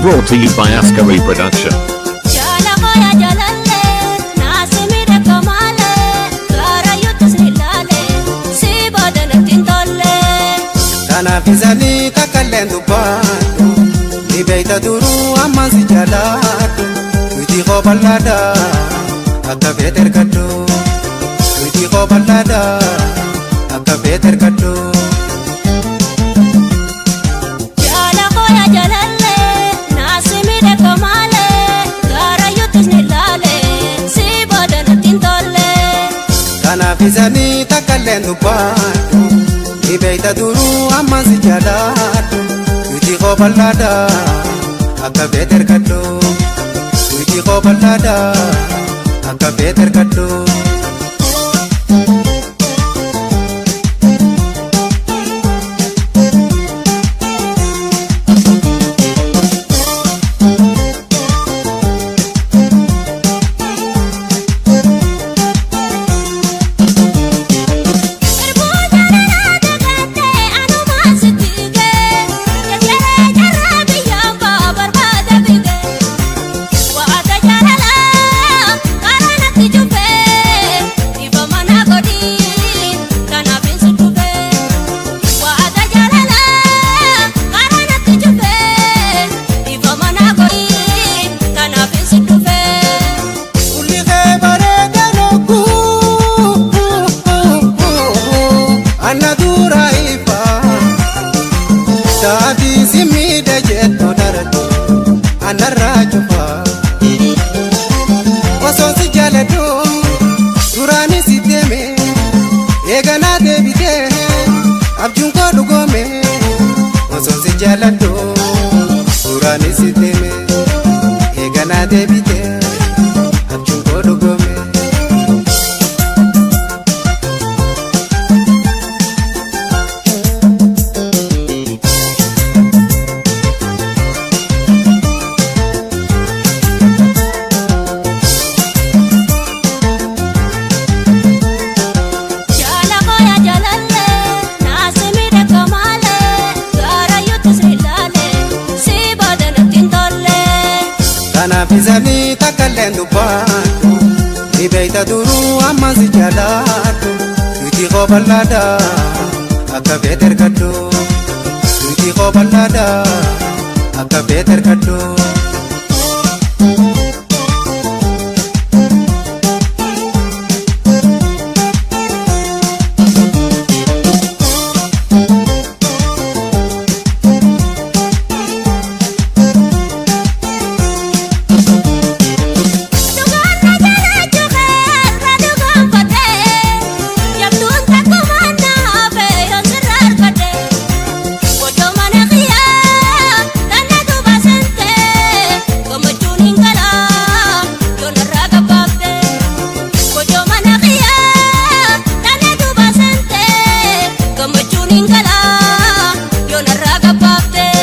Brought to you by Ascari Production. Jaala jaalallee naasimi dhaqqamaalee gaarayyuutis ni laalee si booda natti hin tolle. Kanaaf isanii takkalleen dubbadhu, ni beeyta duruu ammaan si jaaladhu. Nuti qobal'aadha akka feete ergadhu. Nuti qobal'aadha akka feete ergadhu. Jaala jaalallee naasimi dhaqqamaalee gaarayyuutis ni laalee si booda natti hin tolle. Kanaaf isanii takkalleen dubbadhu, ni beeyta duruu ammaan si jaaladhu. Nuti qobal'aadha akka feete ergadhu. Nuti qobal'aadha akka feete ergadhu. Erboo jaalalaa dagattee anumaan si tiigee jarjaree jarraa biyyaan baa barbaada fiigee wa'aata jaalalaa karaa natti cufee ifa mana godhii kanaaf hin si dhufee wa'aata jaalalaa karaa natti cufee ifa mana godhii kanaaf hin si dhufee. Ulli kee bareeda lokkuu anna dura ifa taatii si miidhe jettu daratti anarraa cufa. Osoo si jaaladhu duraanis si deeme, eeganaa deebitee abjuun koo dhugoome. Osoo si jaaladhu duraanis si deeme, eeganaa deebitee abjuun koo dhugoome. Jaala jaalallee naasimi dhaqqamaalee gaarayyuutis ni laalee si booda natti hin tolle. Kanaaf isanii takkalleen dubbadhu, ni beeyta duruu ammaan si jaaladhu. Nuti qobal'aadha akka feete ergadhu. Nuti qobal'aadha akka feete ergadhu. Dhugaan na jaalachuu keerra dhugaan fadhee jabduun takkumaan na hafee yoon sirra argadhee godoo mana xiyyaa tanna duuba seentee gammachuun hin galaa yoon irraa gabbaaftee godoo mana xiyyaa tanna duuba seentee gammachuun hin galaa yoon irraa gabbaaftee.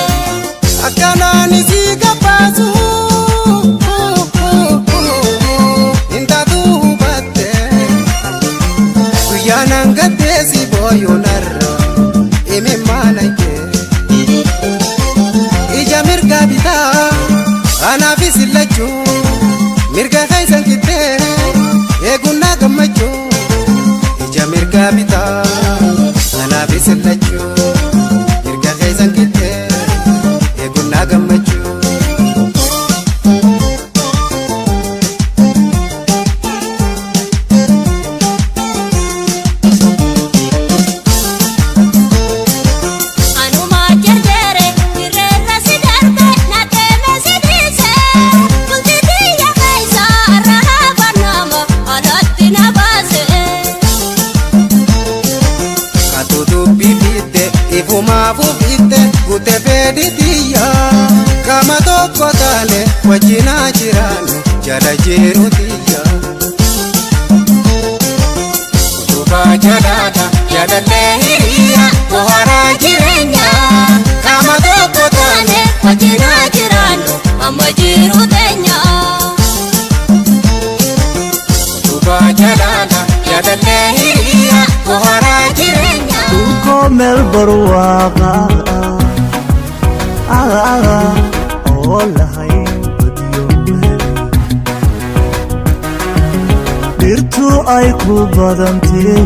Akkanaan si gabbaasu hin taatu hubatte, guyyaan hangattee si booyuun har'a imimmaan kee ija mirga bitaa anaafis lachuu mirga keessan kittee eegunnaa gammachuu, ija mirga bitaa anaafis lachuu mirga keessan kittee eegunnaa gammachuu. Anuma jarjare dirreerra si darbe na deeme si dhiise bultii biyya keessa irraa barnaama alatti na baase. Atu dubbii fidde ifumaafuu fidde guute fedhi tiyya, qaama tokko taane wajjinaa jiraannu jala jiru tiyya. Utubaa jalaadha jaalallee hiriya bohaaraa jireenya, qaama tokko taane wajjinaa jiraannu amma jiru teenya. Utubaa jalaadha jaalallee hiriya bohaaraa jireenya. Dhulkoo meel barwaaqa ah, ah, Oo lahayn badiyo webi, dhirtu ay ku badantee,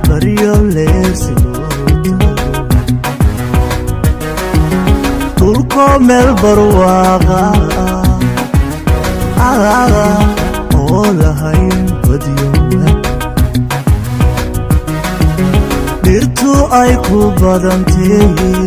baryo leersi loo tago, dhulko meel barwaaqa oo lahayn badiyo webi, dhirtu ay ku badantee.